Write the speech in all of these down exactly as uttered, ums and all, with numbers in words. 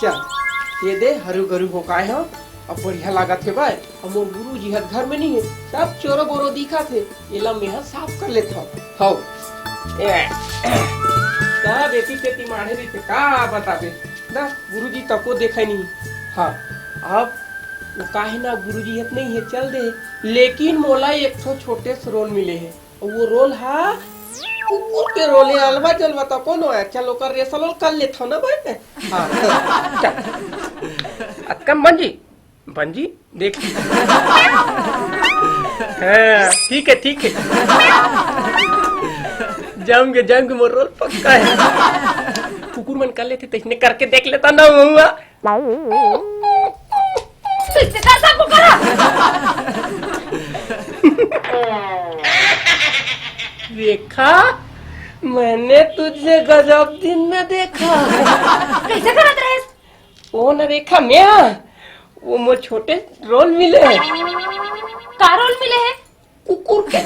चल, ये दे, हरू गरू हो काय हो, अब बढ़िया लागत हे भाई। अब मोर गुरु जी हर घर में नहीं है, सब चोरो बोरो दिखत हे, एला मेहा साफ कर लेत हव। हव। ए, का बेटी तेती माढ़े रहिथे, का बताबे? दा, गुरु जी तको देखा नहीं। हाँ, अब वो काहे ना गुरु जी हत नहीं है, चल दे। लेकिन मोला एक ठो छोटे से रोल मिले है। वो रोल हा कुकुर के रोल है, अलवा जलवा तो कोनो है। चल, ओकर रेसल ओल कर लेत हव ना भाई। हाँ, चल। अतका म बन जी, बन जी, देख। हाँ, ठीक है, ठीक है। जाऊंगे, जाऊंगे, मोर रोल पक्का है। कुकुर मन कर लेथे, तइसने करके देख लेता ना हुआ। तुझसे कर सबको करा। रेखा, मैंने तुझे गजब दिन में देखा। कैसे करत रहे? वो न रेखा, मैं, वो मोर छोटे रोल मिले। का रोल मिले है? कुकुर के।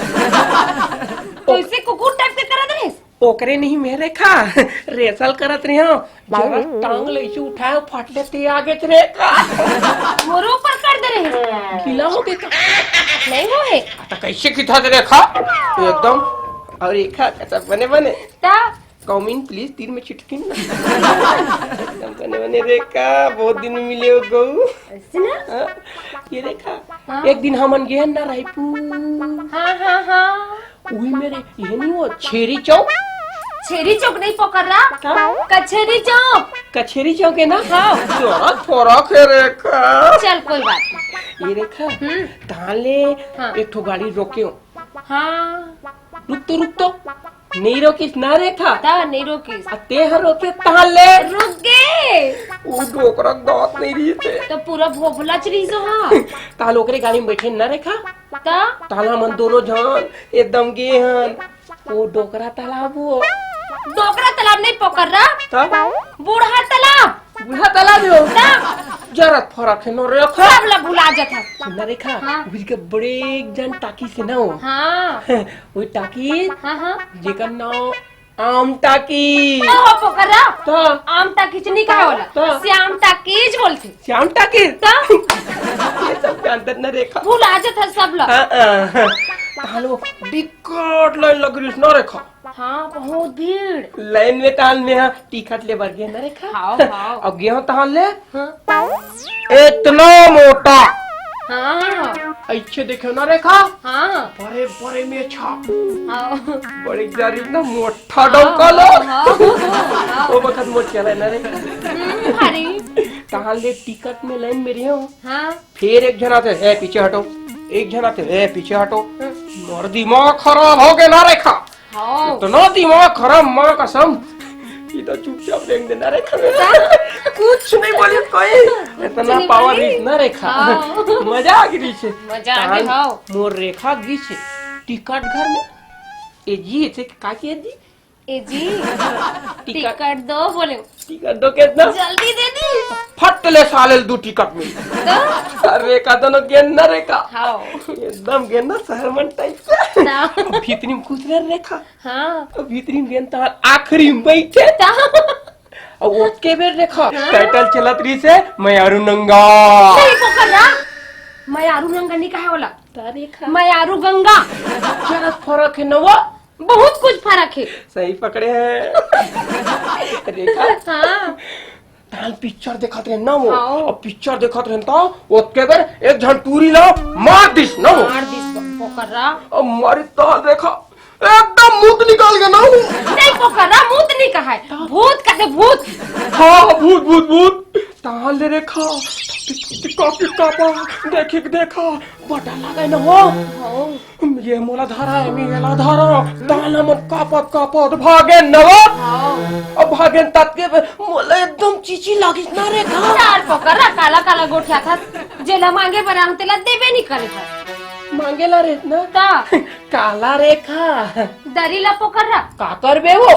कैसे कुकुर टाइप के करत रहे? ओकरे नहीं, मैं रेखा, रेसल करत रहे हो। जरा टांग ले इसे उठाए, फट ले ते आगे च रेखा। मोरो ऊपर कर दे रहे। गीला हो गए का? नहीं हो है। आ, तो कैसे किथा दे रेखा? एकदम। और रेखा, कैसा बने बने? ता? कौमिन, please, तीर में चिटकिन ना। एकदम बने बने रेखा, बहुत दिन में मिले हो गऊ। ऐसे ना? हाँ, ये रेखा, हाँ। एक दिन हमन गए ना रायपुर। हाँ, हाँ, हाँ। उही मेरे, ये नहीं हो, छेरी चौक? छेरी चौक नहीं पोखर्रा। का? कछेरी चौक। कछेरी चौक है ना? हाँ। थोड़ा, थोड़ा के रेखा। चल, कोई बात नहीं। ये रेखा, हम्म। ताले हाँ। एक ठो गाड़ी रोके हो। हाँ। रुक तो, रुक तो। नहीं रोकिस ना रेखा। ता नहीं रोकिस। आ ते हर रोके ताले। रुक गे। वो डोकरा दांत नहीं रही थे। तो पूरा भोभला चरीजो हाँ। ताल ओकरे गाड़ी में बैठे ना रेखा। ता? ताला मन दोनों झन एकदम गे हन। वो डोकरा तालाब वो। डोकरा तालाब नहीं पोखर्रा। ता? बूढ़ा तालाब। बूढ़ा तालाब हो। ता? जरा फरक है न रेखा। सब ला भुला जात है। सुन ना रेखा, हाँ। उधर के बड़े एक जन टाकी से ना हो। हाँ। वो टाकी हाँ, हाँ। जेकर नाम आम टाकी। ओ, पोखरा। हाँ। आम टाकीज नहीं कहे वाला। हाँ। श्याम टाकीज बोलथे। श्याम टाकीज? तो? ये सब जानत न रेखा। भुला जात है सब लोग। हाँ, हाँ। तालो बिकट लाइन लग रही ना रेखा। हाँ, बहुत भीड़। लाइन में ताल में हाँ, टिकट ले बर गए ना रेखा। हाव, हाव। अब गए हो ताल ले। हाँ। इतना मोटा। हाँ। अच्छे देखे ना रेखा। हाँ। बड़े बड़े मेछा। हाँ। बड़े जारी इतना मोटा डौका लो। हाँ, हाँ, हाँ। वो बखत मोट चला है ना रे। हम्म, भारी। ताल ले टिकट में लाइन में रहे हो। हाँ। फिर एक जना थे, "ए, पीछे हटो।" एक जना थे, "ए, पीछे हटो।" हाँ। मोर दिमाग खराब हो गया ना रेखा। हाँ। इतना दिमाग खराब, माँ कसम। ये तो चुपचाप देख देना रेखा। कुछ नहीं बोली कोई। कुछ इतना नहीं पावर बोली। रीस ना रेखा। हाँ। मजा आ गई रीस। मजा आ गई, तान हाँ। मोर रेखा गई छे टिकट घर में। ए जी, इसे का किया जी? ए जी, टिकट। टिकट दो बोले। टिकट दो कितना? जल्दी दे दी। फट ले साले दो टिकट मिल। तो? अरे का दोनों गेंद ना रेखा। हाँ। एकदम गेंद ना शहर मन टाइप के। हाँ। भीतरी में घुस रहे रेखा। हाँ। अब भीतरी में गेंद तार आखिरी में बैठे। हाँ। अब ओतके बेर रेखा। हाँ। टाइटल चलत रही से मैं आरू नंगा। नहीं पकड़ रहा। मैं आरू नंगा नहीं कहा वाला। ता रेखा। मैं आरू गंगा। जरा फरक है नवा। बहुत कुछ फरक है। सही पकड़े हैं। रेखा। हाँ। ताल पिक्चर देखत रहे ना वो। हाँ। अब पिक्चर देखत रहे तो ओतके बेर एक झन टूरी ला मार दिस ना वो। मार दिस पोखरा। अब मारी ताल रेखा एकदम मुत निकाल के ना वो। नहीं पोखरा, मुत नहीं कहा है। भूत कहते भूत। हाँ, भूत, भूत, भूत। ताल दे रेखा। टिका, टिका, टिका, देखिक देखा। बड़ा लगा ना हो। हाँ। ये मोला धरा है, मैं एला धरा। ताला मन कापत कापत भागे नवा। हाँ। अब भागे तक के मोला एकदम चीची लागिस ना रेखा। चार पकड़ रहा, काला काला गोठिया था। जेला मांगे बर आंग तेला देबे नहीं करे था। मांगे ला रे ना। ता। काला रेखा। दरी ला पकड़ रहा। का करबे वो?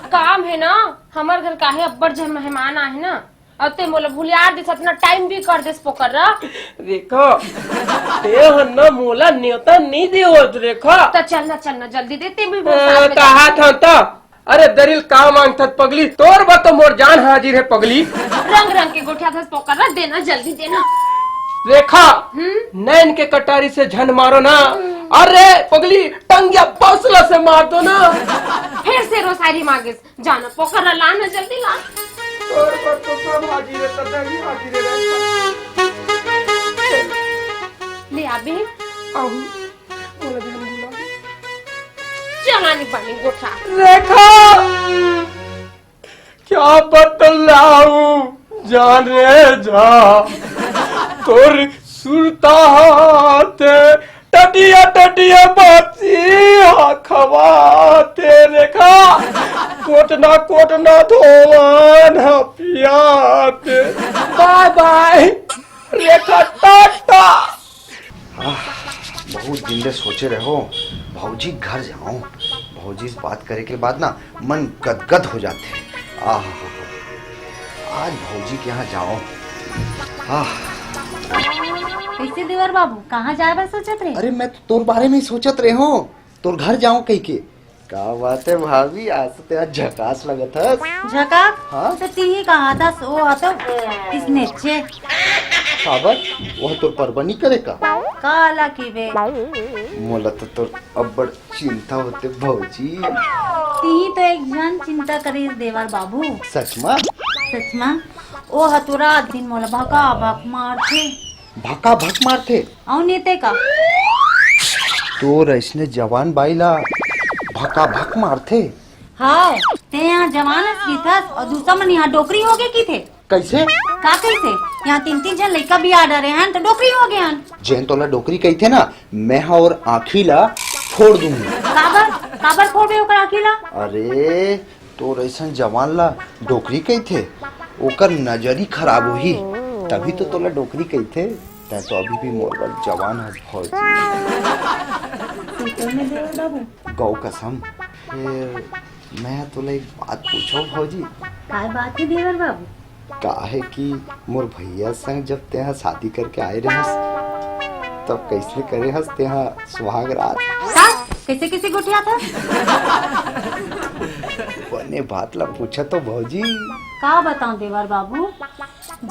काम है ना, हमर घर काहे अब्बड़ झन मेहमान आहे ना। अउ ते मोला भुलिया देस, अतना टाइम भी कर देस पोकर रा। रेखा, ते ह न मोला नेवता नइ देवत रेखा। त चल ना, चल ना, जल्दी दे, ते भी बहुत अ, साथ में कहा जाना। था त। अरे दरिल का मांगथस पगली, तोर बर तो मोर जान हाजिर हे पगली। रंग रंग के गोठियाथस पोकर रा, देना जल्दी देना। रेखा, हम्म? नैन के कटारी से झन मारो ना। अरे पगली, टंगिया बसला से मार दो ना। फिर से रो शायरी मांगेस, जाना पोकर रा, लाना जल्दी ला। तोर बर तो सब हाजिर हे, तदा भी हाजिर हे रेखा। ले आबे। आहू, मोला ध्यान दिला। चला नी पानी गोठा। रेखा, क्या बतलाऊं जाने जा, तोर सुरता हाथ, टटिया टटिया बाती हा खवाते रेखा, कोटना कोटना धोवन हा पियाते। बाय बाय रेखा, टाटा। आह, बहुत दिन ले सोचे रहे हो, भौजी घर जाओ। भौजी से बात करे के बाद ना मन गदगद हो जाथे। आह, आज भौजी के यहाँ जाओ। आह। कैसे देवर बाबू, कहाँ जाए बर सोचत रहे? अरे मैं तो तोर बारे में ही सोचत रहे हो, तोर घर जाओ कह के। का बात है भाभी, आज तो तेरा झकास लगत हस। झकास? हाँ? तो तिही कहा था, सो हा तो किसने चे? काबर? वह तोर परबनी करे का? काला की बे? मोला तो तोर अब्बड़ चिंता होते भौजी। तिही तो एक झन चिंता करिस देवर बाबू। सच मा? सच मा। ओ ह तो रात दिन मोला भका भक मारथे। भका भक मारथे? अउ नहीं ते का? तोर अइसने जवान बाई ला भका भक मारथे? हाँ, ते यहाँ जवान अस किथस अउ दूसर मन यहाँ डोकरी होगे किथे। कैसे? का कैसे? यहाँ तीन तीन झन लइका बिया डरे हन, तो डोकरी होगे हन। जेन तोला डोकरी कहिथे ना, मैं हा ओकर आँखी ला फोड़ दूंगी। काबर? काबर फोड़बे ओकर आँखी ला? अरे, तोर अइसन जवान ला डोकरी कहिथे, ओकर नजर ही खराब होही, तभी तो तोला डोकरी कहिथे। तैं तो अभी भी मोर बर जवान हस भौजी। तू तो नहीं देवर बाबू। गौ कसम। फिर मैं तोला एक बात पूछो भौजी। काय बात है देवर बाबू? का है कि मोर भैया संग जब तेहा शादी करके आए रहस, तब कैसे करे हस तेहा सुहाग रात? का? कैसे, कैसे गोठियाथस? बने बात ला पूछा तो भौजी। का बताऊं देवर बाबू,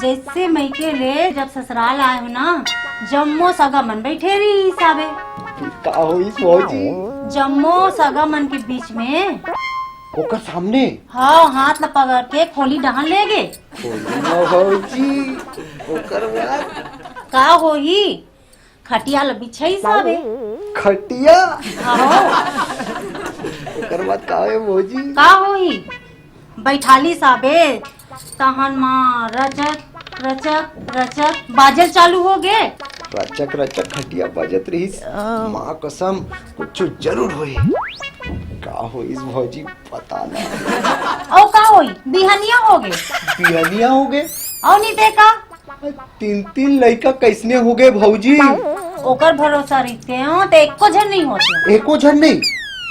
जैसे मइके ले जब ससुराल आए हो ना, जम्मो सगा मन बैठे रहिस हाबे। का होइस भौजी? जम्मो सगा मन के बीच में। ओकर सामने? हाँ, हाथ ला पकड़ के खोली डहान ले गे। खोली म भौजी, ओकर बाद? का होही? खटिया ल बिछाइस हाबे। खटिया? हाँ। ओकर बाद का होय भौजी? का होही? बैठालिस हाबे, तहन मा रचक, रचक, रचक बाजल चालू हो गे। रचक, रचक खटिया बाजत रहिस। माँ कसम, कुछ जरूर होही। का होइस भौजी, पता ना। अउ का होही? बिहनिया हो गे। बिहनिया हो गे? अउ नहीं ते का? तीन तीन लइका कैसने हो गे भौजी? ओकर भरोसा रहिते हो त एको झन नहीं होते। एको झन नहीं?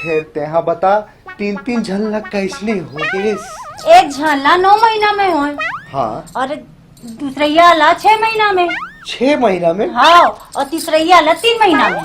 फेर तेहा बता, तीन तीन झन ला कैसने हो गे? एक झन ला नौ महीना में होय। हाँ। अउ दूसरइया ला छह महीना में। छह महीना में? हाँ, अउ तीसरइया ला तीन महीना में।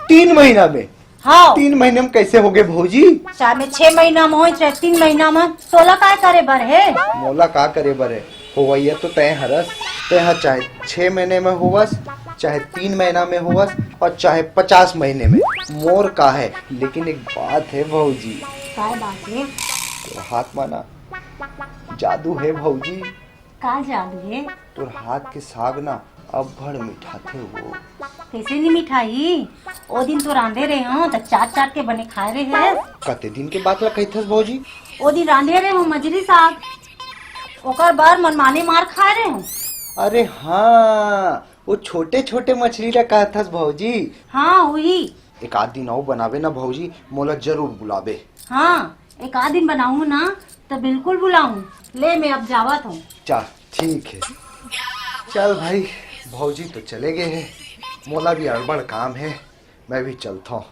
तीन महीना में? हाँ। तीन महीना में कैसे हो गे भौजी? चाहे मैं छह महीना में होय, चाहे तीन महीना में, तोला काय करे बर हे? मोला का करे बर हे? होवइया तो तैं हरस। तेहा चाहे छह महीने में होवस, चाहे तीन महीना में होवस अउ चाहे पचास महीने में, मोर का हे? लेकिन एक बात हे भौजी। काय बात हे? तोर हाथ मा ना जादू हे भौजी। का जादू हे? तोर हाथ के साग ना अब्बड़ मिठाथे वो। कैसे नहीं मिठाही? ओ दिन तो रांधे रहे हो, त चाट चाट के बने खाए रहे। कते दिन के बात ला कहिथस भौजी? ओ दिन रांधे रहे हो मछरी साग, ओकर बर मनमाने मार खाए रहे हो। अरे हाँ, वो छोटे छोटे मछली ला कहथस भौजी। हाँ, वही। एक आध दिन अउ बनाबे ना भौजी, मोला जरूर बुलाबे। हाँ, एक आध दिन बनाऊँ ना, त बिल्कुल बुलाऊँ। ले, मैं अब जावत हूँ। चल, ठीक हे। चल भाई, भौजी तो चले गे हे, मोला भी अड़बड़ काम हे, मैं भी चलत हूँ।